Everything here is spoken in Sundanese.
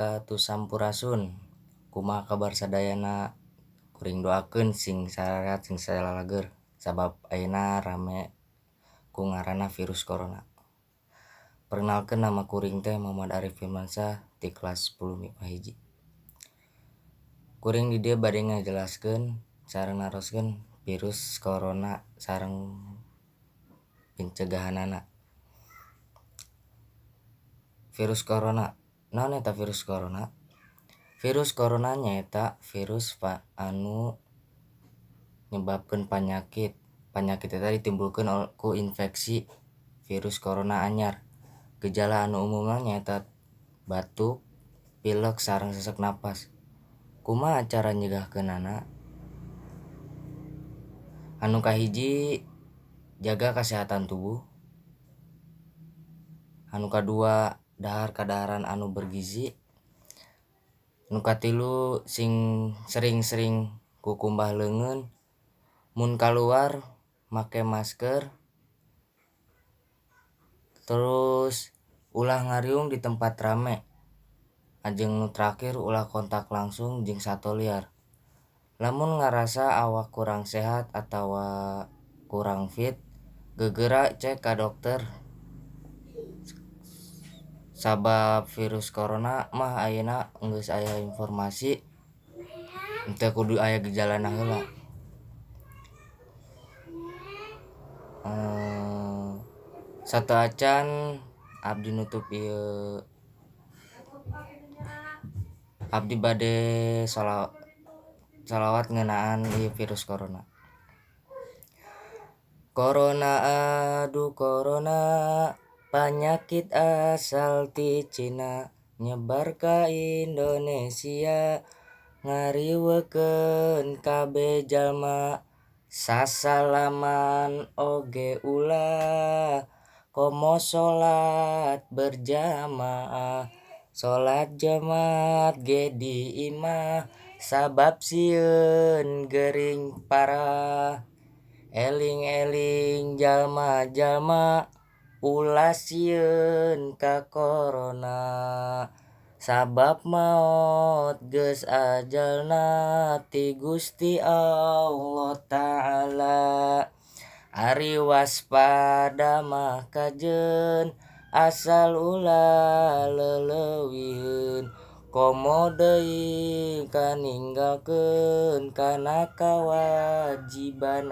Wabarakatuh. Sampurasun. Kumaha kabar sadayana? Kuring doakeun sing sarehat sing salalager, sabab ayeuna rame ku ngaranna virus corona. Perkenalkeun, nama kuring teh Muhammad Arif Firmansyah ti kelas 10 MIPA 1. Kuring di dieu bade ngajelaskeun sareng naroskeun virus corona sareng pencegahanana. Virus corona, naon eta virus corona? Virus corona nyaeta virus anu nyebabkeun panyakit. Panyakit eta ditimbulkeun ku infeksi virus corona anyar. Gejala anu umumna nyaeta batuk, pilek sareng sesek napas. Kumaha cara nyegahkeunana? Anu kahiji, jaga kesehatan tubuh. Anu kadua, dahar kadaharan anu bergizi. Nu katilu, sing sering-sering kukumbah leungeun, mun kaluar make masker, terus ulah ngariung di tempat rame, jeung nu terakhir ulah kontak langsung jeung sato liar. Lamun ngarasa awak kurang sehat atawa kurang fit, geugera cek ka dokter, sabab virus corona mah ayeuna geus aya informasi teu kudu aya gejalana heula. Sateuacan abdi nutup ieu, abdi bade sholawat ngeunaan ieu virus corona. Corona aduh corona, panyakit asal ti Cina, nyebar ka Indonesia, ngariweukeun kabeh jalma. Sasalaman oge ulah, komo salat berjamaah, salat jamaat ge di imah, sabab sieun gering parah. Eling-eling jalma-jalma, ulah sieun ka corona, sabab maot geus ajalna ti Gusti Allah Ta'ala. Ari waspada mah kajeun, asal ulah leuleuwihkeun, komo deui kaninggalkeun kana kawajiban.